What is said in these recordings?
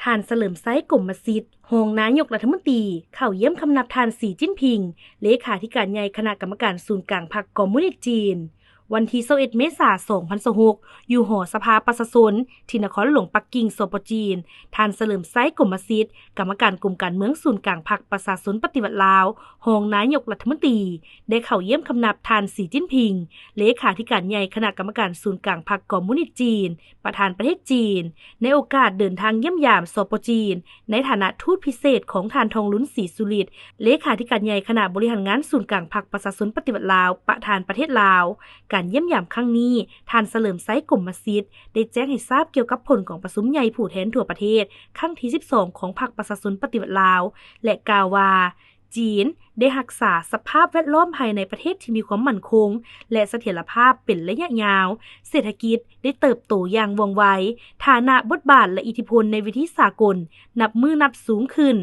ທ່ານ ສະເຫຼີມໄຊ ກົມມະສິດ ຮອງນາຍົກລັດຖະມົນຕີ ເຂົ້າຢ້ຽມຄຳນັບທ່ານ ສີ ຈິ້ນຜິງ ເລຂາທິການໃຫຍ່ຄະນະກຳມະການສູນກາງພັກຄອມມູນິດຈີນ. ວັນທີຊາວເອັດ ເມສາ ສອງພັນຊາວຫົກ ຢູ່ຫໍສະພາປະຊາຊົນ ທີ່ນະຄອນຫຼວງປັກກິ່ງ ສປ ຈີນ, ທ່ານ ສະເຫຼີມໄຊ ກົມມະສິດ ກຳມະການກົມການເມືອງສູນກາງພັກປະຊາຊົນປະຕິວັດລາວ, ຮອງນາຍົກລັດຖະມົນຕີ ໄດ້ເຂົ້າຢ້ຽມຄຳນັບທ່ານ ສີ ຈິ້ນຜິງ ເລຂາທິການໃຫຍ່ຄະນະກຳມະການສູນກາງພັກຄອມມູນິດຈີນ, ປະທານປະເທດຈີນ ໃນໂອກາດເດີນທາງຢ້ຽມຢາມ ສປ ຈີນ ໃນຖານະທູດພິເສດຂອງທ່ານ ທອງລຸນ ສີສຸລິດ ເລຂາທິການໃຫຍ່ຄະນະບໍລິຫານງານສູນກາງພັກປະຊາຊົນປະຕິວັດລາວ ປະທານປະເທດລາວ. ການຢ້ຽມຢາມຄັ້ງນີ້, ທ່ານ ສະເຫຼີມໄຊ ກົມມະສິດ ໄດ້ແຈ້ງໃຫ້ຊາບກ່ຽວກັບຜົນກອງປະຊຸມໃຫຍ່ຜູ້ແທນທົ່ວປະເທດ ຄັ້ງທີສິບສອງ ຂອງພັກປະຊາຊົນປະຕິວັດລາວ ແລະ ກ່າວວ່າ ຈີນໄດ້ຮັກສາສະພາບແວດລ້ອມພາຍໃນປະເທດທີ່ມີຄວາມໝັ້ນຄົງ ແລະ ສະຖຽນລະພາບເປັນໄລຍະຍາວ, ເສດຖະກິດໄດ້ເຕີບໂຕຢ່າງວ່ອງໄວ, ຖານະ, ບົດບາດ ແລະ ອິດທິພົນໃນເວທີສາກົນນັບມື້ນັບສູງຂຶ້ນ.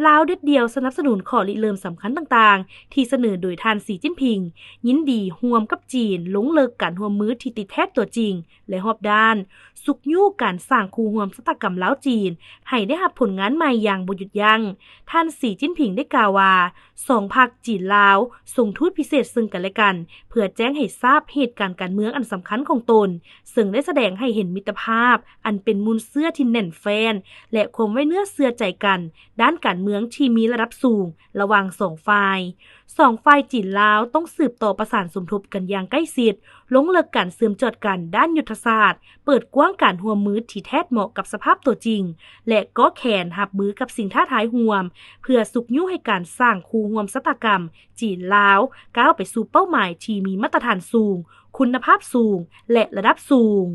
ລາວເດັດດ່ຽວສະໜັບສະໜູນຂໍ້ລິເລີ່ມສຳຄັນຕ່າງໆ ທີ່ສະເໜີໂດຍທ່ານ ສີ ຈິ້ນຜິງ, ຍິນດີຮ່ວມກັບຈີນລົງເລິກການຮ່ວມມືທີ່ຕິດແທດຕົວຈິງ ແລະ ຮອບດ້ານ, ຊຸກຍູ້ການສ້າງຄູ່ຮ່ວມຊະຕາກຳລາວ-ຈີນ ໃຫ້ໄດ້ຮັບຜົນງານໃໝ່ຢ່າງບໍ່ຢຸດຢັ້ງ. ທ່ານ ສີ ຈິ້ນຜິງ ໄດ້ກ່າວວ່າ ສອງພັກຈີນ-ລາວ ສົ່ງທູດພິເສດເຊິ່ງກັນແລະກັນ ເພື່ອແຈ້ງໃຫ້ຊາບເຫດການການເມືອງອັນສຳຄັນຂອງຕົນ, ເຊິ່ງໄດ້ສະແດງໃຫ້ເຫັນມິດຕະພາບອັນເປັນມູນເຊື້ອທີ່ແໜ້ນແຟ້ນ ແລະ ຄວາມໄວ້ເນື້ອເຊື່ອໃຈກັນດ້ານການເມືອງທີ່ມີລະດັບສູງລະຫວ່າງສອງຝ່າຍ. ສອງຝ່າຍຈີນ-ລາວຕ້ອງສືບຕໍ່ປະສານສົມທົບກັນຢ່າງໃກ້ຊິດ, ລົງເລິກການເຊື່ອມຈອດກັນດ້ານຍຸດທະສາດ, ເປີດກວ້າງການຮ່ວມມືທີ່ແທດເໝາະກັບສະພາບຕົວຈິງ ແລະ ເກາະແຂນຮັບມືກັບສິ່ງທ້າທາຍຮ່ວມ, ເພື່ອຊຸກຍູ້ໃຫ້ການສ້າງຄູ່ຮ່ວມຊະຕາກຳຈີນ-ລາວ ກ້າວໄປສູ່ເປົ້າໝາຍທີ່ມີມາດຕະຖານສູງ, ຄຸນນະພາບສູງ ແລະ ລະດັບສູງ.